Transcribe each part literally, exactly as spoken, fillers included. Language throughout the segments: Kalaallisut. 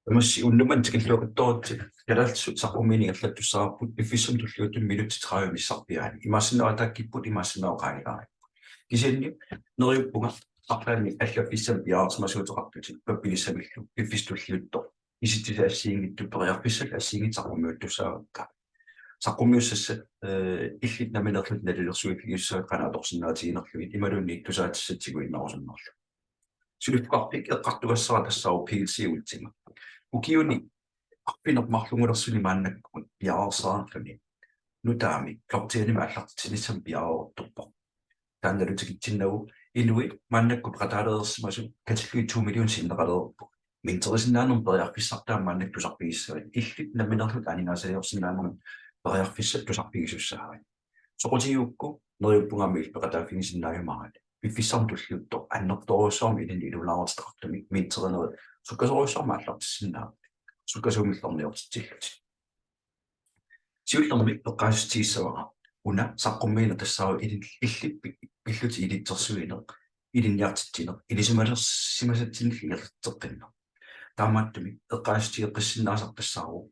Tamassi unnummanna tikilluaqqusaavusi, kalaallisut saqqummiineq ingerlattussaavarput piffissami tulliuttumi minutsit tredive missarpiaani. Imaassinnaavoq ataakkipput, imaassinnaavoq qaangilaarput. Kisianni neriuppunga arlaannik allaffissamik piareersimasuuteqartutit pappilissamillu piffissami tulliuttumi isitsisat assigiinngitsut periarfissallu assigiinngitsut saqqummiuttussaavakka. Saqqummiussassat, eh, illit nammineerlutit nalilersuiffigisussavat qanoq atorsinnaatiginerlugit imaluunniit tusaatissatut tiguinnarusunnerlugit. Suliffeqarfik eqqartugassara tassaavoq P L C Ultima. Ukiuni arfineq-marlungulersuni maannakkut piareersarluni nutaamik blockchainimik aallartitsinissamut piareeruttorpoq. Taannalu tikitsinnagu inuit maannakkut peqataalereersimasut katillugit to million sinneqalereerput. Minterisinnaanermut periarfissartaa maannakkut tusarfigissavat. Illit nammineerlutit aningaasaliorsinnaanermut periarfissat tusarfigisussaavat. Soqutigigukku neriuppunga aamma illit peqataaffigisinnaajumaarput. Piffissami tulliuttumi annertoorujussuarmik ilinnut ilunaarutitaqartumik minterinerit sukkasoorujussuarmik aallartissinnaapput. Sukkasuumillu erniortitsillutit. Siullermik eqqaasitsissavara una saqqummiineq tassaavoq illit, illit pi-, pillutit ilitsersuineq, ilinniartitsineq, ilisimalersimasatsinnillu ingerlatseqqinneq. Taamaattumik eqqaasitsissaqqissinnaasassarput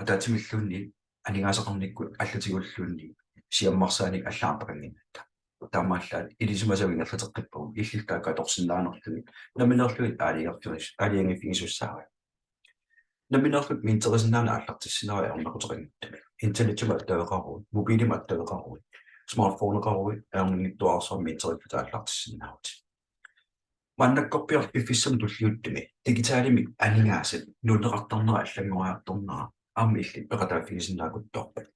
ataatsimilluunniit aningaasaqarnikkut allatigulluunniit siammarsaanik allagartaqannginnatta. Taamaallaat ilisimasavit ingerlateqqippagut illit taakku atorsinnaanerlugit nammineerlugit aalajangerfigisu-, aalajangiiffigisussaavatit. Nammineerlutit minterisinnaaneq aallartissinnaavat ajornaquteqanngitsumik. Internetimik attaveqaruit, mobilimik attaveqaruit, smartphoneqaruit, ajornanngitsuararsuarmik minteriffik aallartissinnaavat. Maannakkorpiaq piffissami tulliuttumi digitalimik aningaasat nuunneqartarnera allanngoriartornera aamma illit peqataaffigisinnaaruttorpat.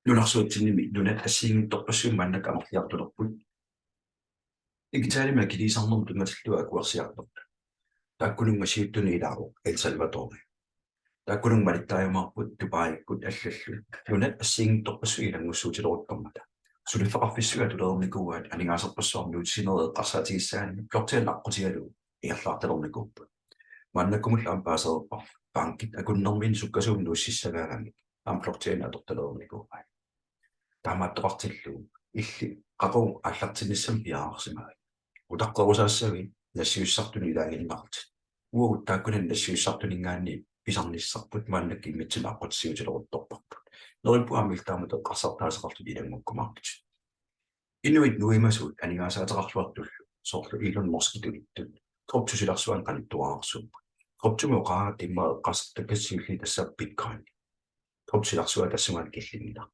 Nunarsuatsinni nunat assigiinngitsorpassuit maannakkut amerliartulerput. Digitalimik akiliisarnermut tunngatillugu akuersiartortut. Taakkununnga siuttunik ilaavoq El Salvador. Taakkununnga malittaajumaarput Dubaikkut allallu. Nunat assigiinngitsorpassuit ilanngussuutileruttormata. Suliffeqarfissuit atulereernikuuaat aningaasarpassuarnik nuussinerit eqqarsaatigissaanni blockchain aqqutigalugu ingerlaartalernikuupput. Maannakkumullu aamma paasereerparput bankit akunnerminni sukkasuumik nuussissagaangamik aamma blockchain atortalereernikuuai. Taamaattoqartillugu illit qaqugu aallartinnissamut piareersimavit? Utaqqerusaassavit nassiussisartunut ilaaginnarlutit? Uagut taakkunani nassiussisartuninngaanniit pisarnissarput maannakkut immitsinnut aqqutissiuutileruttorparput. Neriuppunga aamma illit taamatut eqqarsartaaseqarlutit ilanngukkumaartutit. Inuit nuimasut aningaasaateqarluartullu soorlu Elon Muskitut ittut kryptop silarsuani qanittuararsuupput. Kryptomik oqaatigimmata eqqarsartakkatsigu illit tassa Bitcoin. Kryptop silarsua tassunga killinngilaq.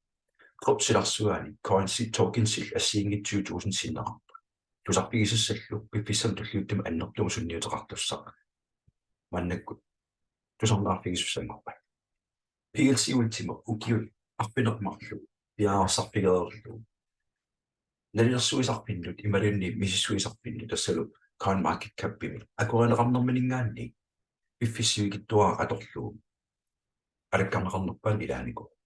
Kryptop silarsuani coinsit tokensit assigiinngitsut tyve tusind sinneqarput. Tusarfigisassallu piffissami tulliuttumi annertuumik sunniuteqartussaq maannakkut tusarnaarfigisussanngorpat. P L C Ultima ukiut arfineq-marluk piareersarfigereerlugu nalilersuisarfinnut imaluunniit misissuisarfinnut tassalu CoinMarketCapimi akuerineqarnermininngaanniit piffissap sivikitsuara atorlugu alakkarneqarnerpaanut ilaanikuuvoq.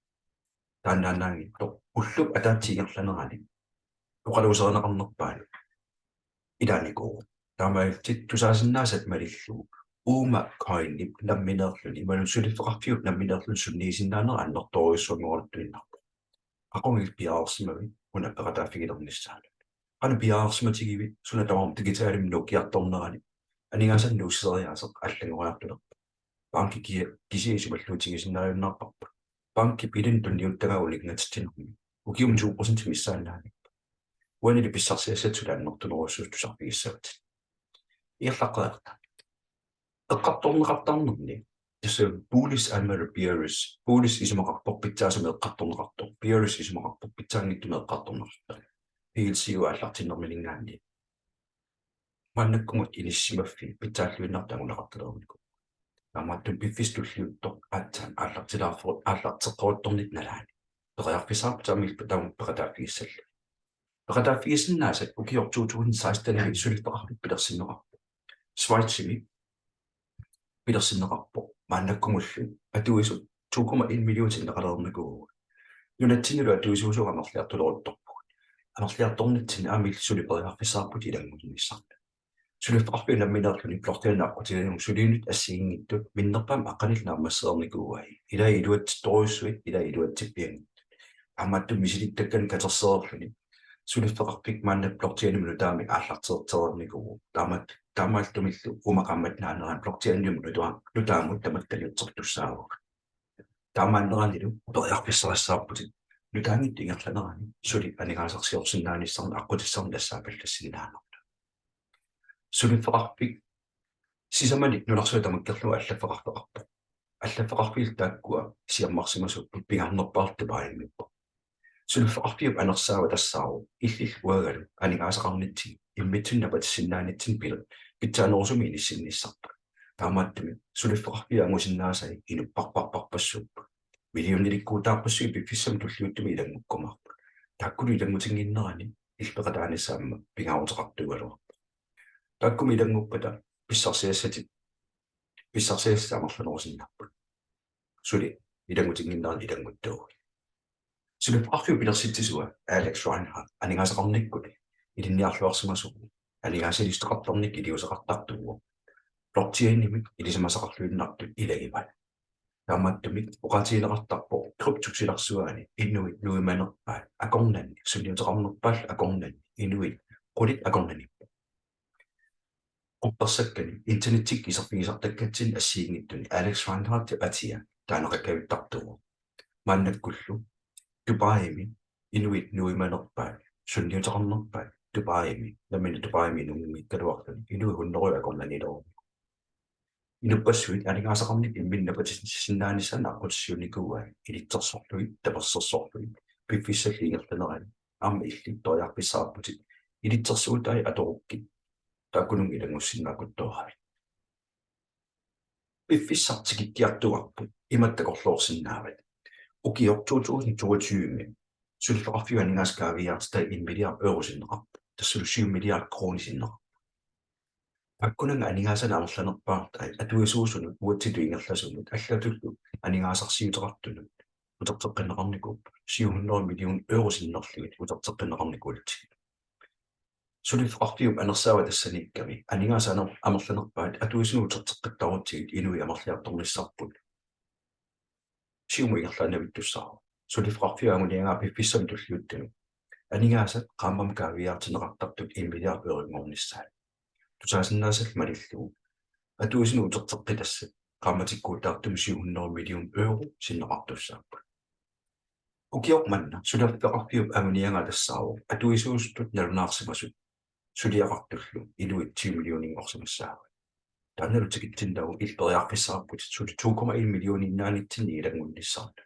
Taannaannaanngitsoq ullup ataatsip ingerlanerani oqaluuserineqarnerpaanut ilaanikuuvoq. Taamaalillutit tusaasinnaasat malillugu uuma coinip nammineerluni imaluunniit suliffeqarfiup nammineerluni sunniisinnaanera annertoorujussuanngoraluttuinnarpoq. Qaqugu illit piareersimavit una peqataaffigilernissaanut? Qanoq piareersimatigivit? Suna tamarmi digitalimik nuukkiartornerani aningaasanik nuusseriaaseq allanngoriartulerpoq. Banki kia-, kisiat isumalluutigisinnaajunnaarparput. Bankip ilinnut tunniuttagaagut ulinngatitsinermi ukiumut to procent missaannaanngippat. Uanili pissarsiassat suli annertunerussuusut tusarfigissavatit. Ingerlaqqeriarta. Eqqartorneqartarnerni tassa bullish aammalu bearish. Bullish isumaqarpoq pitsaasumik eqqartorneqartoq. Bearish isumaqarpoq pitsaanngitsumik eqqartorneqartoq. P L C U aallartinnermininngaanniit maannakkumut inissisimaffiit pitsaalluinnartut anguneqartalereernikuupput. Taamaattumik piffissaq tulliuttoq aatsaat aallartilaarferut-, aallarteqqeruttornitta nalaani periarfissaqarputit aamma illit taama peqataaffigissallugit. Peqataaffigisinnaasat ukioq to tusind seksten-imi suliffeqarfik pilersinneqarpoq. Schweizimi pilersinneqarpoq. Maannakkumullu atuisut to komma en million sinneqalereernikuuagut. Nunatsinnilu atuisuusugut amerliartuleruttorpugut. Amerliartornitsinni aamma illit suli periarfissaqarputit ilanngunnissannut. Suliffeqarfiup nammineerluni blockchain aqqutigalugu suliinut assigiinngitsut minnerpaamik aqqanillit naammassereernikuuai. Ilai iluatsittorujussuit, ilai iluatsippianngitsut. Taamaattumik misilittakkanik katersereerluni Suliffeqarfik maanna blockchainimut nutaamik aallartereernikuuvoq. Taama-, taamaattumillu uuma qaammatip naanerani blockchainimut nutaa-, nutaamut tamatta naliutsertussaavugut. Taamaanneranilu periarfissarissaarputit nutaanngitsup ingerlanerani suli aningaasarsiorsinnaanissamut aqqutissarnut tassaapallassinnaanerlugu. Suliffeqarfik sisamanik nunarsuaq tamakkerlugu allaffeqarfeqarpoq. Allaffeqarfiit taakkua siammarsimasuupput, pingaarnerpaarlu Dubaimiipput. Suliffeqarfiup anersaava tassaavoq illillu uangalu aningaasaqarnitsinni immitsinnut napatissinnaanitsinni pil-, pitsaanerusumik inissinnissarput. Taamaattumik suliffeqarfiup angusinnaasai inuppassuupput. Millionilikkuutaarpassuit piffissami tulliuttumi ilanngukkumaarput. Taakkulu ilanngutinnginneranni illit peqataanissamut pingaaruteqartuugaluarpoq. Taakkumi ilannguppata pissarsiassatit, pissarsiassatit amerlanerusinnaapput. Suli ilanngutinnginneranni ilannguttuuguit. Suliffeqarfiup pilersitsisua Alex Reinhardt aningaasaqarnikkut ilinniarluarsimasuuvoq, aningaasaliissuteqartarnikkut iliuuseqartartuuvoq. Blockchainimik ilisimasaqarluinnartut ilagivaat. Taamaattumik oqaatigineqartarpoq kryptop silarsuani inuit nuimanerpaat akornanni, sunniuteqarnerpaallu akornanni, inuit qulit akornanniippoq. Quppersakkani internettikkut iserfigisartakkatsinnut assigiinngitsunik Alex Reinhardtip atia taaneqakkajuttartuuvoq. Maannakkullu Dubaimi inuit nuimanerpaat, sunniuteqarnerpaat Dubaimi, nammineq Dubaimi inunnginngikkaluarluni, inuit hunnorujut akornanniilerummata. Inuppassuit aningaasaqarnikkut imminnut napatissinnaanissaannut aqqutissiuunnikuuai, ilitsersorlugit, tapersersorlugit, piffissallu ingerlanerani, aamma illit periarfissaqarputit ilitsersuutai atorukkit, taakkununnga ilanngussinnaaqquttuaravit. Piffissaq tikikkiartugarput imatut takorloorsinnaavat. Ukioq to tusind toogtyve suliffeqarfiup aningaasat kaaviiaartitai en milliard euro sinneqarput. Tassalu syv milliard kroner sinneqarput. Taakkunannga aningaasanik amerlanerpaartai atuisuusunut uatsitut ingerlasunut allatullu aningaasarsiuteqartunut uterteqqinneqarnikuupput. Syv hundrede million euro sinnerlugit uterteqqinneqarnikuullutik. Suliffeqarfiup anersaava tassaniikkami aningaasat aner-, amerlanerpaat atuisunut uterteqqittaarutsigit inuit amerliartornissarput. Siumut ingerlaannavittussaavoq. Suliffeqarfiup anguniagaa piffissami tulliuttumi aningaasat qaammammut kaaviiaartinneqartartut en milliard euronngornissaat. Tusaasinnaasallu malillugu atuisunut uterteqqitassat qaammatikkuutaartumik syv hundrede million euro sinneqartussaapput. Ukioq manna suliffeqarfiup anguniagaa tassaavoq atuisuusutut nalunaarsimasut suliaqartullu inuit ti millioninngorsimassaavat. Taannalu tikitsinnagu illit periarfissaqarputit suli to komma en millioniinnaanitsinni ilanngunnissaannut.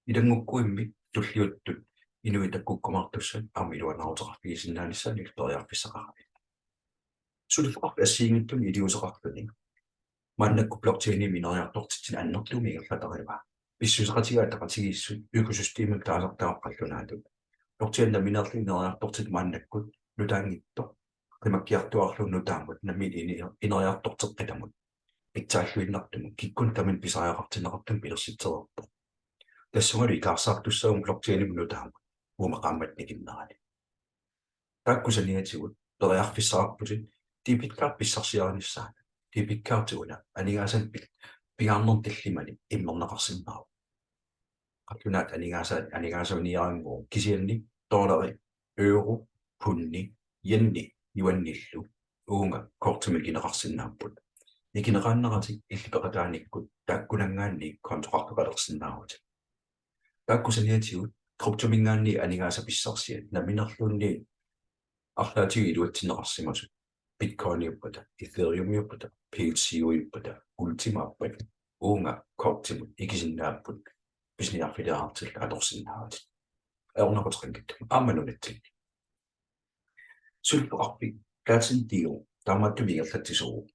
Ilanngukkuimmik tulliuttut inuit takkukkumaartussat aamma iluanaaruteqarfigisinnaanissaannut illit periarfissaqaravit. Suliffeqarfik assigiinngitsunik iliuuseqarluni maannakkut blockchainimik ineriartortitsineq annertuumik ingerlatarivaa. Pissuseqatigiit ataqatigiissut økosystemimik taasartagaq qallunaatut. Blockchain nammineerluni ineriartortittoq maannakkut nutaanngitsoq qimakkiartuaarlugu nutaamut nammineq ini-, ineriartorteqqitamut pitsaalluinnartumut kikkunnut tamanut pisariaqartinneqartumik pilersitsereerpoq. Tassungalu ikaarsaartussaavugut blockchainimut nutaamut uuma qaammatip nikinnerani. Taakku saniatigut periarfissaqarputit debit card pissarsiarinissaanut. Debit card una aningaasanik pi-, pingaarnermik tallimanik immerneqarsinnaavoq. Qallunaat aningaasaat aningaasaviniaraanguuvoq, kisianni dollari, euro, pundi, yeni, yuanillu uunga kortimut ikineqarsinnaapput. Ikineqaannaratik illit peqataanikkut taakkunanngaanniit kontoqarfeqalersinnaavutit. Taakku saniatigut kryptominngaanniit aningaasat pissarsiat nammineerluunniit arlaatigut iluatsinneqarsimasut Bitcoiniuppata, Ethereumiuppata, P L C U-iuppata, Ultimaappata uunga kortimut ikisinnaapput pisiniarfiliartillu atorsinnaavatit. Ajornaquteqanngitsumik aamma nunatsinni. Suliffeqarfik Platin Deal taamaattumik ingerlatsisuuvoq.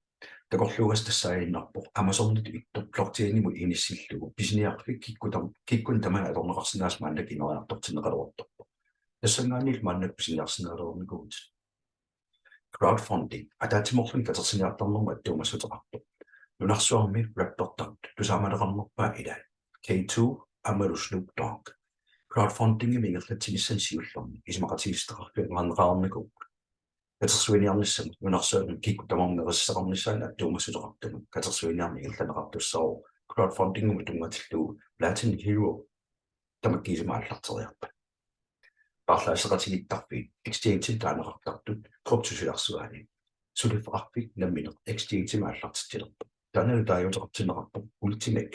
Takorluugassaq tassaaginnarpoq Amazonitut ittoq blockchainimut inissillugu pisiniarfik kikkut tam-, kikkunnut tamanut atorneqarsinnaasut maannakkut ineriartortinneqaleruttorpoq. Tassanngaanniillu maannakkut pisiniarsinnaalereernikuuvutit. Crowdfunding ataatsimoorluni katersiniartarnermut attuumassuteqarpoq. Nunarsuarmi rappertartut tusaamaneqarnerpaat ilaat K two aammalu Snoop Dogg crowdfundingimik ingerlatsinissani siullerni isumaqatigiissuteqarfianngorneqarnikuupput. Katersuiniarnissamut nunarsuarmi kikkut tamarmik nerisassaarnissaannut attuumassuteqartumut katersuiniarneq ingerlanneqartussaavoq crowdfundingimut tunngatillugu Platin Hero tamakkiisumik aallarteriarpat. paarlaasseqatigiittarfiit exchange-imi taaneqartartut kryptop silarsuani suliffeqarfik nammineq exchange-imi aallartitsilerpoq. Taannalu taaguuteqartinneqarpoq Ultimex.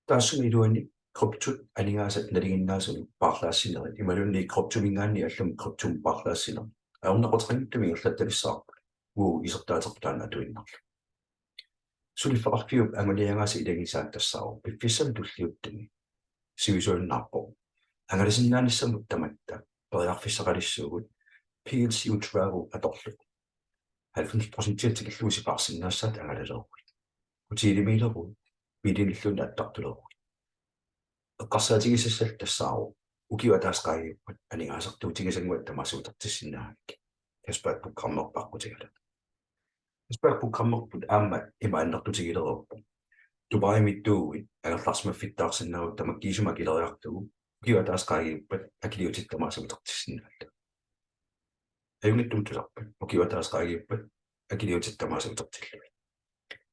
Taassuma iluani kryptot aningaasat nalinginnaasunut paarlaassinerit imaluunniit kryptominngaanniit allami kryptomut paarlaassineq ajornaquteqanngitsumik ingerlattalissavarput uagut isertaaterput taanna atuinnarlugu. Suliffeqarfiup anguniagaasa ilagisaat tassaavoq piffissami tulliuttumi sivisuinnarpoq angalasinnaanissamut tamatta periarfissaqalissuugut P L C U Travel atorlugu. Halvfems procent tikillugu sipaarsinnaasaat angalaleruit. Hotelimiileruit, biilinilluunniit attartuleruit. Eqqarsaatigisassat tassaavoq ukiup ataaseq qaangiuppat aningaasartuutigisannguatit tamaasa utertissinnaavatit. Cashback programmerput aqqutigalugu. Cashback programmerput aamma ima annertutigilereerpoq. Dubaimiittuuguit angerlarsimaffittaarsinnaavutit tamakkiisumik akileriarlugu ukiup ataaseq qaangiuppat akiliutit tamaasa utertissinnaallugu. Ajunngitsumik tusarpat ukiup ataaseq qaangiuppat akiliutit tamaasa utertillugit.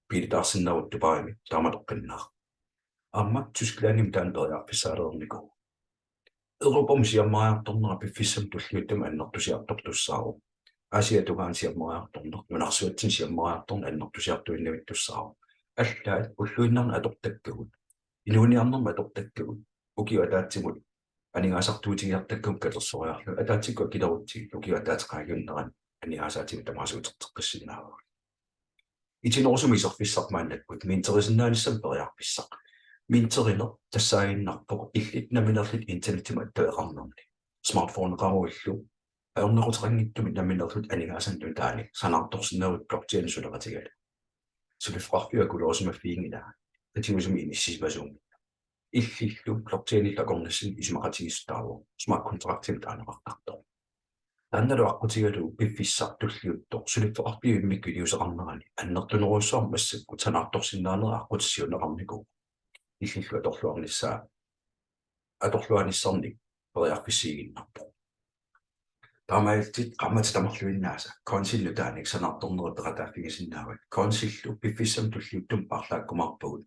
Biilitaarsinnaavutit Dubaimi taamatoqqinnaaq. Aamma Tysklandimi taanna periarfissaalernikuuvoq. Europamut siammariartornera piffissami tulliuttumi annertusiartortussaavoq. Asiap tungaanut siammariartorneq, nunarsuatsinni siammariartorneq annertusiartuinnavittussaavoq. Allaat ulluinnarni atortakkagut, inuuniarnermi atortakkagut, ukiup ataatsimut aningaasartuutigisartakkagut katersoriarlugit ataatsikkut akilerutsigit ukiup ataaseq qaangiunnerani aningaasaatitit tamaasa uterteqqissinnaavagut. Itinerusumik iserfissaq maannakkut minterisinnaanissamut periarfissaq. Minterineq tassaaginnarpoq illit nammineerlutit internettimut attaveqarnerni smartphoneqaruillu ajornaquteqanngitsumik nammineerlutit aningaasanik nutaanik sanaartorsinnaavutit blockchainip suleqatigalugu. Suliffeqarfiup akulerusimaffiginngilaa qitiusumi inissisimasuunngilaq. Illillu blockchainillu akornassinni isumaqatigiissutaavoq smart contractimik taaneqartartoq. Taannalu aqqutigalugu piffissaq tulliuttoq suliffeqarfiup immikkut iliuuseqarnerani annertunerujussuarmik massakkut sanaartorsinnaaneq aqqutissiuunneqarnikuuvoq. Illillu atorluarnissaa atorluarnissannik periarfissiiginnarpoq. Taamaalillutit qaammatit tamarluinnaasa coinsinik nutaanik sanaartornerit peqataaffigisinnaavat. Coinsillu piffissami tulliuttumi paarlaakkumaarpagut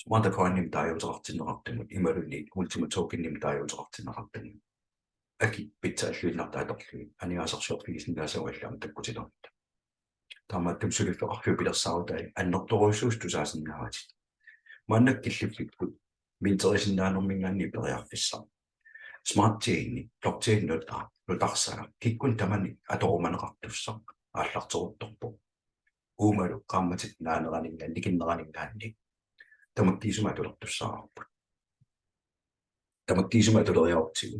Smart Coinimik taaguuteqartinneqartumut imaluunniit Ultima Tokenimik taaguuteqartinneqartumut. Akit pitsaalluinnartut atorlugit aningaasarsiorfigisinnaasavut allaat aamma takkutilerluta. Taamaattumik suliffeqarfiup pilersaarutai annertoorujussuusut tusaasinnaavatit. Maannakkut killiffipput minterisinnaanerminngaanniit periarfissaq. Smart chaini, blockchain nuta-, nutarsagaq kikkunnit tamanit atorumaneqartussaq aallarteruttorpoq. Uumalu qaammatip naaneraninngaanniit nikinneraninngaanniit tamakkiisumik atulertussaavarput. Tamakkiisumik atuleriarutsigu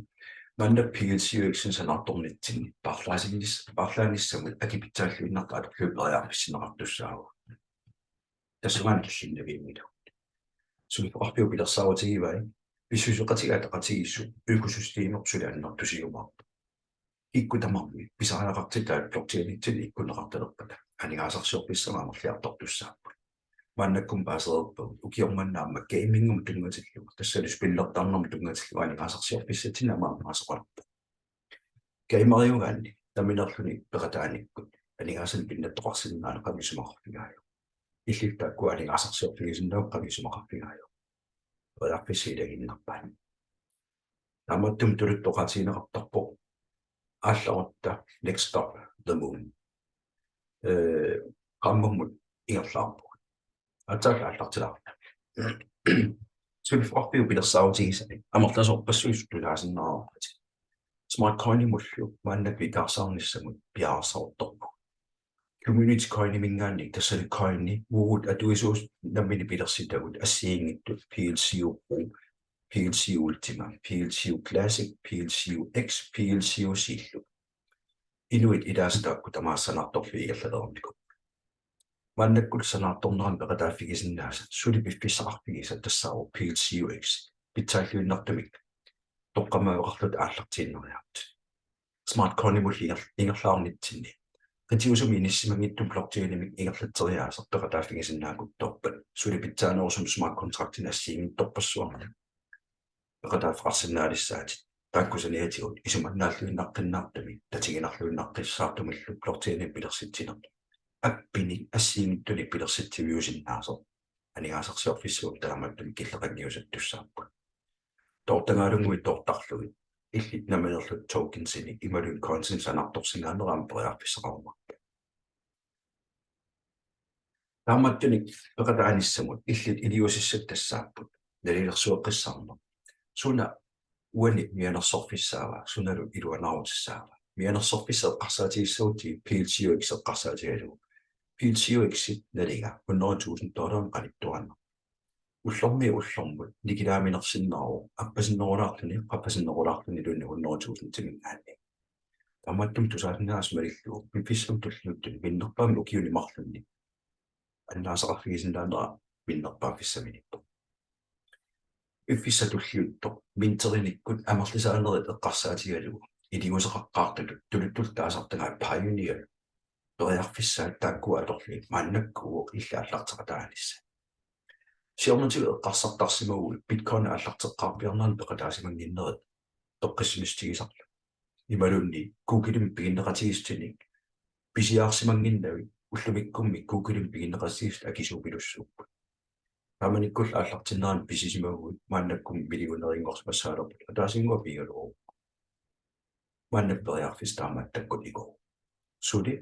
maanna P L C U X-inik sanaartornitsinni paarlaasinnis-, paarlaanissamut akit pitsaalluinnartut atorlugit periarfissinneqartussaavoq. Tassungaannaq killinnavianngilaq. Suliffeqarfiup pilersaarutigivai pissuseqatigiit ataqatigiissut økosystemerput suli annertusiumaarpoq. Kikkut tamarmik pisariaqartitaat blockchainitsinni ikkunneqartalerpata aningaasarsiorfissamik amerliartortussaapput. Maannakkut paasereerpagut ukioq manna aamma gamingimut tunngatillugu, tassani spillertarnermut tunngatillugu aningaasarsiorfissatsinnik aamma ammaasoqalerpoq. Gameriugaanni nammineerluni peqataanikkut aningaasanik pinnattoqarsinnaaneq qanoq isumaqarfigaajuk? Illit taakku aningaasarsiorfigisinnaagukku qanoq isumaqarfigaajuk? Periarfissaq ilagiinnarpaat. Taamaattumik tuluttut oqaatigineqartarpoq aallarutta Next Stop the Moon. Ee, qaammammut ingerlaarpugut. Aatsaat aallartilaarluta. Suliffeqarfiup pilersaarutigisai amerlasoorpassuit tusaasinnaavatit. Smart Coinimullu maannakkut ikaarsaarnissamut piareersaruttorpugut. Community Coiniminngaanniit, tassani coini uagut atuisuusut nammineq pilersitagut assigiinngitsut P L C U Pro, P L C U Ultima, P L C U Classic, P L C U X, P L C U C-llu. Inuit ilaasa taakku tamaasa sanaartorlugit ingerlalernikuupput. Maannakkut sanaartornerani peqataaffigisinnaasat suli piffissaqarfigisat tassaavoq P L C U X pitsaalluinnartumik toqqammaveqarluta aallartiinnariartut. Smart Coinimullu inger-, ingerlaarnitsinni qitiusumi inissisimanngitsumik blockchainimik ingerlatseriaaseq peqataaffigisinnaaguttorpat suli pitsaanerusumik smart contractinik assigiinngitsorpassuarnik peqataaffeqarsinnaalissaatit. Taakku saniatigut isumannaalluinnaqqinnaartumik tatiginarluinnaqqissaartumillu blockchainimik pilersitsineq appinik assigiinngitsunik pilersitsiviusinnaasoq aningaasarsiorfissuup taamaattumik killeqanngiusattussaapput. Toortagaalunngui toortarlugit illit nammineerlutit tokensinik imaluunniit coinsinik sanaartorsinnaanerat aamma periarfissaqarumaarpoq. Taamaattunik peqataanissamut illit iliuusissat tassaapput nalilersueqqissaarneq: Suna uani mianersorfissaava, sunalu iluanaarutissaava? Mianersorfissat eqqarsaatigissagutsigit P L C U X eqqarsaatigalugu. P L C U X-ip nalinga hundrede tusind dollarimut qanittuaannarpoq. Ullormiit ullormut nikilaaminersinnaavoq, appasinnerulaarluni, qaffasinnerulaarluni iluanni hundrede tusindiminngaanniit. Taamaattumik tusaasinnaasat malillugu piffissami tulliuttuni minnerpaamik ukiuni marlunni annaasaqarfigisinnaanera minnerpaaffissaminiippoq. Piffissaq tulliuttoq minterinikkut amerlisaanerit eqqarsaatigalugu iliuuseqaqqaartutut tuluttullu taasartagaat Pioneer periarfissaat taakkua atorlugit maannakkut illit aallarteqataanissat. Siornatigut eqqarsartarsimaguit Bitcoin aallarteqqaarpiarnerani peqataasimannginnerit peqqissimissutigisarlugit. Imaluunniit Google-imi piginneqatigiissutinik pisiaarsimannginnavit ullumikkummi Google-imi piginneqatigiissutit akisuupilussuupput. Taamanikkullu aallartinnerani pisisimaguit maannakkut millionærinngorsimassagaluarputit, ataasinnguaq pigaluarukku. Maanna periarfissaq taamaattakkunniku. Suli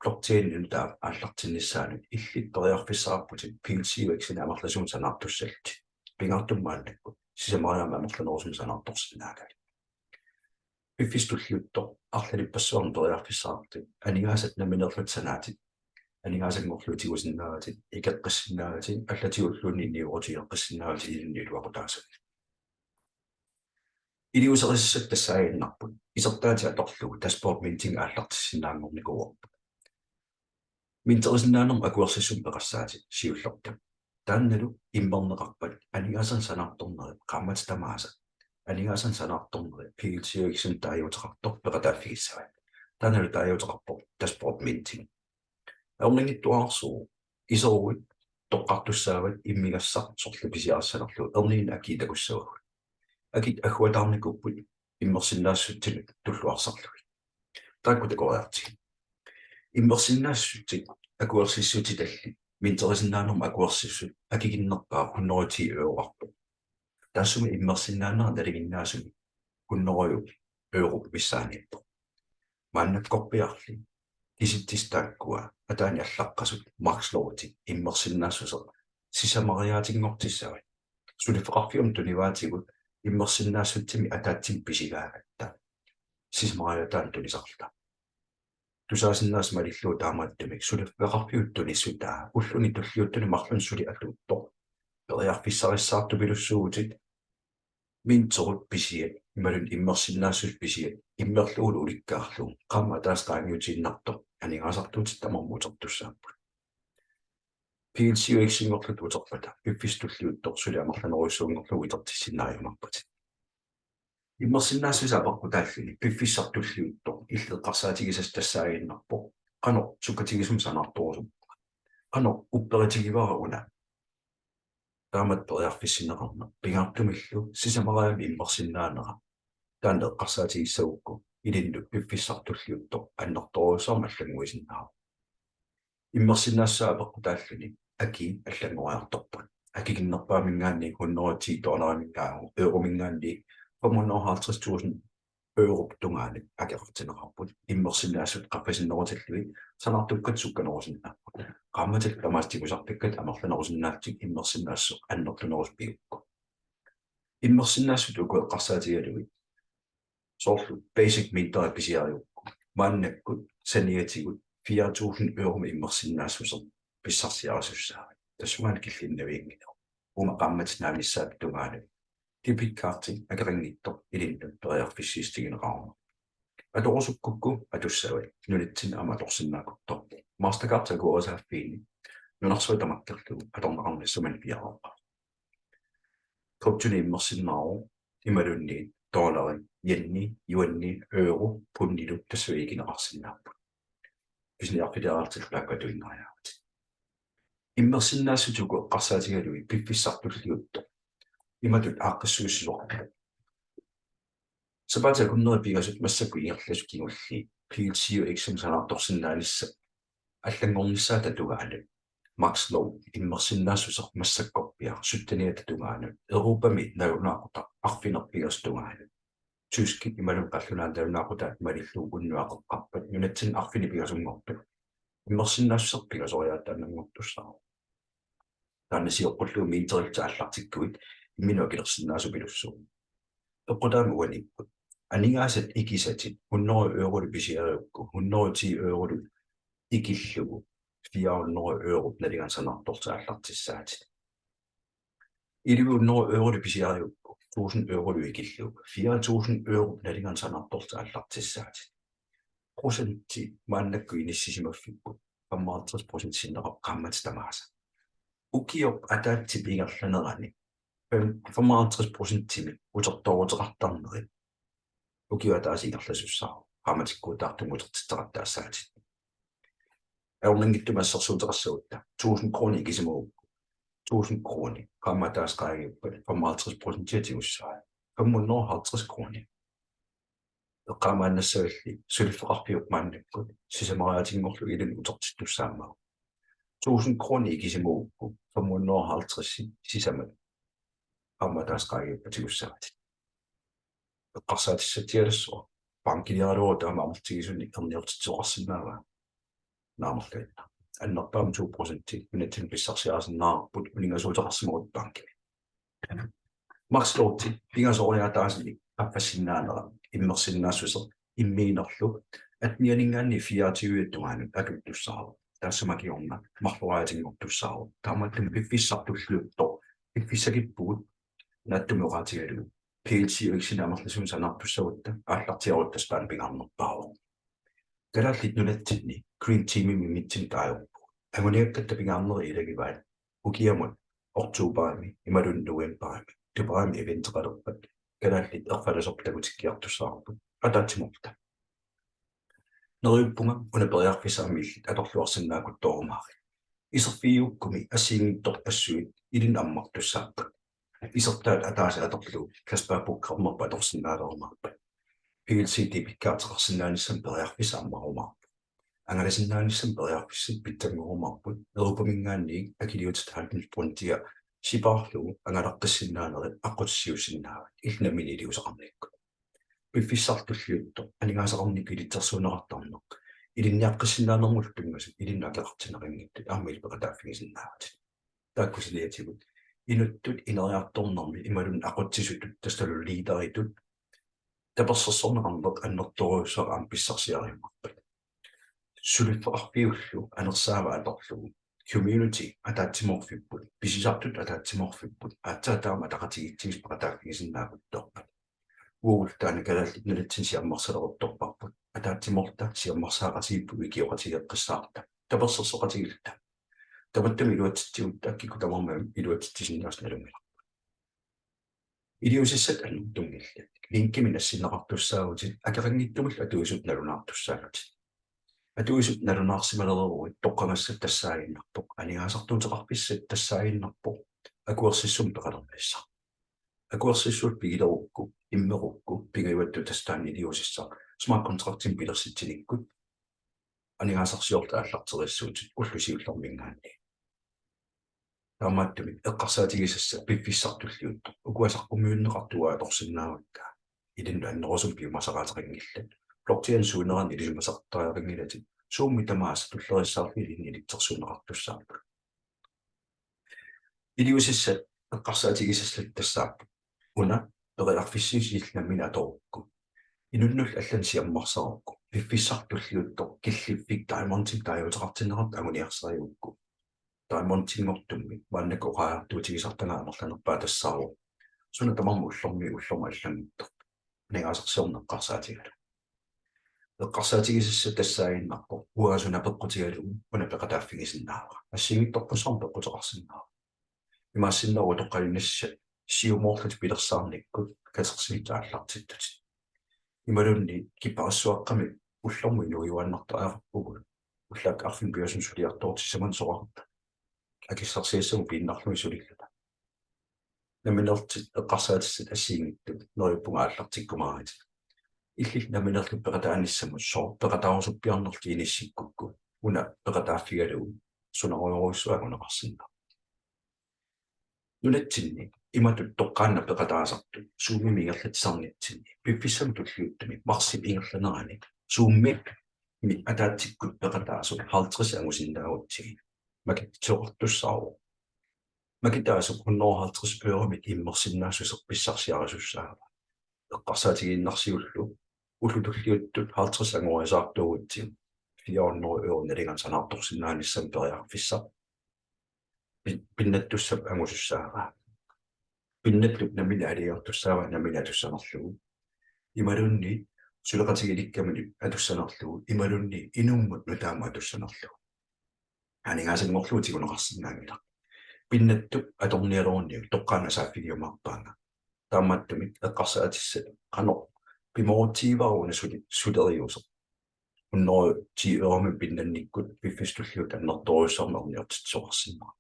blockchainip nutaap aallartinnissaanut illit periarfissaqarputit P L C U X-inik amerlasuunik sanaartussallutit. Pingaartumik maannakkut sisamariaammik amerlanerusunik sanaartorsinnaagavit. Piffissaq tulliuttoq arlalippassuarnik periarfissaqarputit aningaasat nammineerlutit sanaatit. Aningaasanngorlugu tigusinnaavatit, ikeqqissinnaavatit, allatiulluunniit niuerutigeqqissinnaavatit ilinnut iluaqutaasumik. Iliuuserisassat tassaaginnarput isertaatit atorlugu dashboard minting aallartissinnaanngornikuuarput. Minterisinnaanermut akuersissummik peqassaatit siullertut. Taannalu immerneqarpat aningaasanik sanaartornerit qaammatit tamaasa, aningaasanik sanaartornerit P L C U X-imik taaguuteqartoq peqataaffigissavat. Taannalu taaguuteqarpoq dashboard minting. Ajornanngitsuararsuuvoq, iseruit toqqartussaavat immigassaq sorleq pisiarissanerlugu, erniinnaq akii takussavagut. Akit agguataarnikuupput immersinnaassutsinnut tulluarsarlugit. Taakku takoriartigit. Immersinnaassutsit akuersissutit tallit, minterisinnaanermut akuersissut akikinnerpaaq hundrede ti euroqarpoq. Taassuma immersinnaanera nalinginnaasumik hundrede europ missaaniippoq. Maannakkorpiarli kisitsisit taakkua ataani allaqqasut Max Loadit immersinnaassuseq sisamariaatinngortissavat. Suliffeqarfiup tunivaatigut immersinnaassutsimik ataatsimik pisigaangatta sisamariaataanik tunisarluta. Tusaasinnaasat malillugu taamaattumik suliffeqarfiup tunissutaa ulluni tulliuttuni marlunni suli atuuttoq periarfissarissaartupilussuuvutit minterit pisiat imaluunniit immersinnaassuseq pisiat immerlugulu ulikkaarlugu qaammat ataaseq qaangiutiinnartoq aningaasartuutit tamarmik utertussaapput. P L C U X-inngorlutit uterpata piffissaq tulliuttoq suli amerlanerujussuanngorlugu itertissinnaajumaarpatit. Immersinnaassuseq apeqqutaalluni piffissaq tulliuttoq illit eqqarsaatigisassat tassaaginnarpoq qanoq sukkatigisumik sanaartorusuppunga. Qanoq upperitigivara una taamatut periarfissinneqarneq, pingaartumillu sisamariaammik immersinnaanera. Taanna eqqarsaatigissagukku ilinnut piffissaq tulliuttoq annertoorujussuarmik allannguisinnaavoq. Immersinnaassuseq apeqqutaalluni akii allanngoriartorput. Akikinnerpaaminngaanniit hundrede ti dollariminngaanniit eurominngaanniit femhundrede og halvtreds tusind europ tungaanut akeqartinneqarput. Immersinnaassutsit qaffasinnerutillugit sanaartukkatit sukkanerusinnaapput. Qaammatit tamaasa tigusartakkatit amerlanerusinnaallutik immersinnaassuseq annertunerusoq pigukku. Immersinnaassutsit uku eqqarsaatigalugit soorlu basic minteri pisiarigukku maannakkut saniatigut fire tusind euromik immersinnaassuseq pissarsiarisussaavat. Tassungaannaq killinnavianngilagut. Uuma qaammatit naammassissaata tungaanut debitkorti akeqanngitsoq ilinnut periarfissiissutigineqarmat. Atorusukkukku atussavat, nunatsinni aamma atorsinnaaleruttorpoq. Mastercard akuerisaaffiini nunarsuaq tamakkerlugu atorneqarnissamut piareerpara. Kryptoni immersinnaavoq imaluunniit dollari, yeni, yuani, euro, pundilu tassunga ikineqarsinnaapput. Pisiniarfiliaraluarlutit taakku atuinnariaavatit. Immersinnaassutsit uku eqqarsaatigalugit piffissaq tulliuttoq imatut aaqqissuussisoqarpoq. Sapaatip akunneri pingasut massakkut ingerlasut kingulliit P L C U X-imik sanaartorsinnaanissat allanngornissaata tungaanut. Max Load immersinnaassuseq massakkorpiaq sytteniata tungaanut, Europami nalunaaqutaq arfineq-pingasut tungaanut. Tyskit imaluunniit qallunaat nalunaaqutaat malillugu unnuaqeqqarpat nunatsinni arfineq-pingasunngortoq. Immersinnaassuseq pingasoriaataannanngortussaavoq. Taanna sioqqullugu minterillutit aallartikkuit imminut akilersinnaasupilussuuvoq. Peqqutaamik uaniipput. Aningaasat ikisatit hundrede eurolu pisiarigukku, hundrede ti eurolu ikillugu, fire hundrede europ nalinganik sanaartorlutit aallartissaatit. Elleve hundrede eurolu pisiarigukku, tusind eurolu ikillugu, fire tusind europ nalinganik sanaartorlutit aallartissaatit. Procenti maannakkut inissisimaffipput, femoghalvtreds procent sinneqarpoq qaammatit tamaasa. Ukiup ataatsip ingerlanerani fem-, femoghalvtreds procentimik utertooruteqartarnerit ukiup ataatsip ingerlasussaavoq, qaammatikkuutaartumik utertitseqattaassaatit. Ajornanngitsumik assersuuteqassagutta, tusind kroner ikisimagukku, tusind kroner qaammat ataaseq qaangiuppat femoghalvtreds procentia tigussavat, fem hundrede og halvtreds kroner. Eqqaamaannassavalli suliffeqarfiup maannakkut sisamariaatinngorlugu ilinnut utertittussaammagu. Tusind kroner ikisimagukku fem hundrede og halvtreds sisamat qaammat ataaseq qaangiuppat tigussavatit. Eqqarsaatigissatsialassuaq, bankiliaraluaruit taama amerlatigisumik erniortitsisoqarsinnaavaa? Naamerluinnaq. Annerpaamik to procenti nunatsinni pissarsiarisinnaavarput uninngasuuteqarsimaguit bankimi. Max Loadit pingasoriaataasunik qaffassinnaanera immersinnaassuseq immiinerlu attenianinngaanniit fireogtyve tungaanut atuuttussaavoq. Taassuma kingorna marloriaatinngortussaavoq. Taamaattumik piffissaq tulliuttoq piffissakippugut, naatsumik oqaatigalugu P L C X-inik amerlasuunik sanaartussagutta aallartiaruttassaq taanna pingaarnerpaavoq. Kalaallit Nunatsinni Green Teamimi mimitsinni taagorpugut. Anguniakkatta pingaarnerit ilagivaat ukiamut oktobarimi imaluunniit novembarimi Dubaimi eventeqalerpat kalaallit erfalasorput takutikkiartussaavarput ataatsimoorluta. Neriuppunga una periarfissaq aamma illit atorluarsinnaakuttoorumaarit. Iserfigigukkumi assigiinngitsorpassuit ilinnut ammartussaapput. Isertaat ataaseq atorlugu cashback programmerput atorsinnaalerumaarpat, P L C debitkorteqarsinnaanissamut periarfissaq ammarumaarpoq. Angalasinnaanissamut periarfissat pitsanngorumaarput, Europaminngaanniit akiliutit halvfems procent sipaarlugu angalaqqissinnaaneri aqqutissiuussinnaavat illit nammineq iliuuseqarnikkut. Piffissaq tulliuttoq aningaasaqarnikkut ilitsersuunneqartarneq ilinniaqqissinnaanermullu tunngasut ilinnut akeqartinneqanngitsut aamma illit peqataaffigisinnaavatit. Taakku saniatigut inuttut ineriartornermi imaluunniit aqutsisutut, tassalu liideritut, tapersersorneqarneq annertoorujussuaq aamma pissarsiariumaarpat. Suliffeqarfiullu anersaava atorlugu community ataatsimoorfipput, pisisartut ataatsimoorfipput, aatsaat taama ataqatigiitsigisoq peqataaffigisinnaakuttoorpat. Uagullu taanna Kalaallit Nunatsinni siammarsaleruttorparput, ataatsimoorluta siammarsaaqatigiippugut ikioqatigeeqqissaarluta, tapersersoqatigiilluta. Tamatuma iluatsitsigutta kikkut tamarmik iluatsitsisinnaasut nalunngilarput. Iliuusissat annertunngillat. Linkimik nassinneqartussaavutit, akeqanngitsumillu atuisutut nalunaartussaavutit. Atuisutut nalunaarsimaleruit toqqagassat tassaaginnarpoq, aningaasartuuteqarfissat tassaaginnarpoq akuersissummik peqalernissaq. Akuersissuullu pigilerukku, immerukku, pingajuattut tassa taanna iliuusissaq smart contractimik pilersitsinikkut aningaasarsiorlutit aallarteriassuutit ulloq siullerminngaanniit. Taamaattumik eqqarsaatigisassat piffissaq tulliuttoq ukua saqqummiunneqartut uanga atorsinnaavakka, ilinnut annerusumik piumasaqaateqanngillat. Blockchainip suunerani ilisimasaqattariaqanngilatit, Zoomimi tamaasa tulleriissaarlugit ilinnut ilitsersuunneqartussaapput. Iliuusissat eqqarsaatigisassat tassaapput: Una periarfissuutit illit nammineq atorukku, inunnullu allanut siammarsarukku, piffissaq tulliuttoq killiffik Diamondimik taaguuteqartinneqartoq anguniarsarigukku, Diamondinngortummi maannakkut oqariartuutigisartagaat amerlanerpaat tassaavoq suna tamarmi ullormiit ullormut allanngortoq aningaasarsiorneq eqqarsaatigalugu. Eqqarsaatigisassat tassaaginnarpoq uanga suna peqqutigalugu una peqataaffigisinnaavara. Assigiinngitsorpassuarnik peqquteqarsinnaavoq. Imaassinnaavoq utoqqalinerissat siumoorlutik pilersaarnikkut katersinerit aallartittutit. Imaluunniit kipparissuaqqamik ullormut inuujuaannartariaqarpugut. Ullaakkut arfineq-pingasunut suliartortut sisamanut soraarta. Akissarsiassamut piinnarlugit sulilluta. Nammineerlutit eqqarsaatissat assigiinngitsut neriuppunga aallartikkumaarit. Illit nammineerlutit peqataanissamut sooq peqataarusuppiarnerlutit inissikkukku una peqataaffigalugu sunarujorujussuaq anguneqarsinnaavoq. Nunatsinni imatut toqqaannaq peqataasartut Zoomimi ingerlatsisarnitsinni piffissami tulliuttumi marsip ingerlanerani Zoomimi ataatsikkut peqataasut halvtreds angusinnaagutsigit makitsoortussaavoq. Makitaasup hundrede og halvtreds euromik immersinnaassuseq pissarsiarisussaavaa. Eqqarsaatigiinnarsiullu ullut tulliuttut halvtreds angoriasaartuugutsigu fire hundrede euro nalinga sanaartorsinnaanissamut periarfissaq pi-, pinnattussap angusussaavaa. Pinnattup nammineq aalajangertussaavaa nammineq atussanerlugu. Imaluunniit suleqatigilikkaminut atussanerlugu. Imaluunniit inummut nutaamut atussanerlugu. Aningaasanngorlugu tiguneqarsinnaanngilaq. Pinnattup atornialeruniuk toqqaannaq saaffigiumaarpaanga. Taamaattumik eqqarsaatissat qanoq pimoorutsigivaat una suli-, suleriuseq. Hundrede ti euromik pinnannikkut piffissami tulliuttumi annertoorujussuarmik erniortitsisoqarsinnaavoq.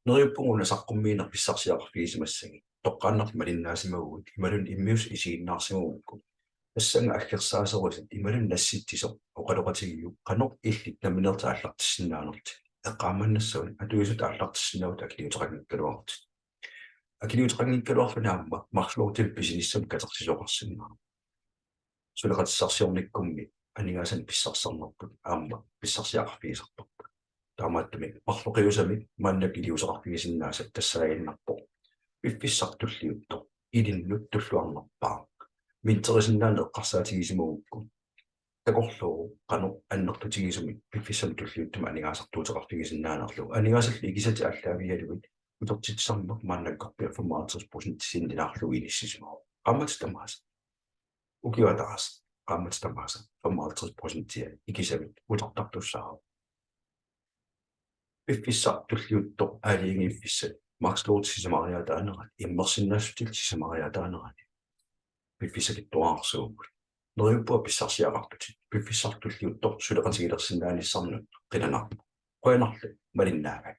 Neriuppunga una saqqummiineq pissarsiaqarfigisimassagit. Toqqaannartumik malinnaasimagukku imaluunniit immiussaq isiginnaarsimagukku. Tassannga aggersaasorisat imaluunniit nassitsisoq oqaloqatigiuk qanoq illit nammineerlutit aallartissinnaanerlutit. Eqqaamannassavat atuisutut aallartissinnaavutit akiliuteqanngikkaluarlutit. Akiliuteqanngikkaluarluni aamma Max Loadimik pisinissamut katersisoqarsinnaavoq. Suleqatissarsiornikkummi aningaasanik pissarsisarnerput aamma pissarsiaqarfigisarparput. Taamaattumik marloqiusamik maannakkut iliuuseqarfigisinnaasat tassaaginnarpoq piffissaq tulliuttoq ilinnut tulluarnerpaaq. Minterisinnaaneq eqqarsaatigisimagukku takorluuvoq qanoq annertutigisumik piffissami tulliuttumi aningaasartuuteqarfigisinnaanerlugu. Aningaasallu ikisatit aallaavigalugit utertitsisarneq maannakkorpiaq femoghalvtreds procent sinnilaarlugu inissisimavoq. Qaammatit tamaasa. Ukioq ataaseq qaammatit tamaasa femoghalvtreds procentia ikisavit utertartussaavoq. Piffissaq tulliuttoq aalajangiiffissat Max Load sisamariaataanerani, immersinnaassutillit sisamariaataanerani piffissakittuararsuupput. Neriuppunga pissarsiaqartutit piffissaq tulliuttoq suleqatigilersinnaanissannut qilanaarpoq. Qujanarlu malinnaagat.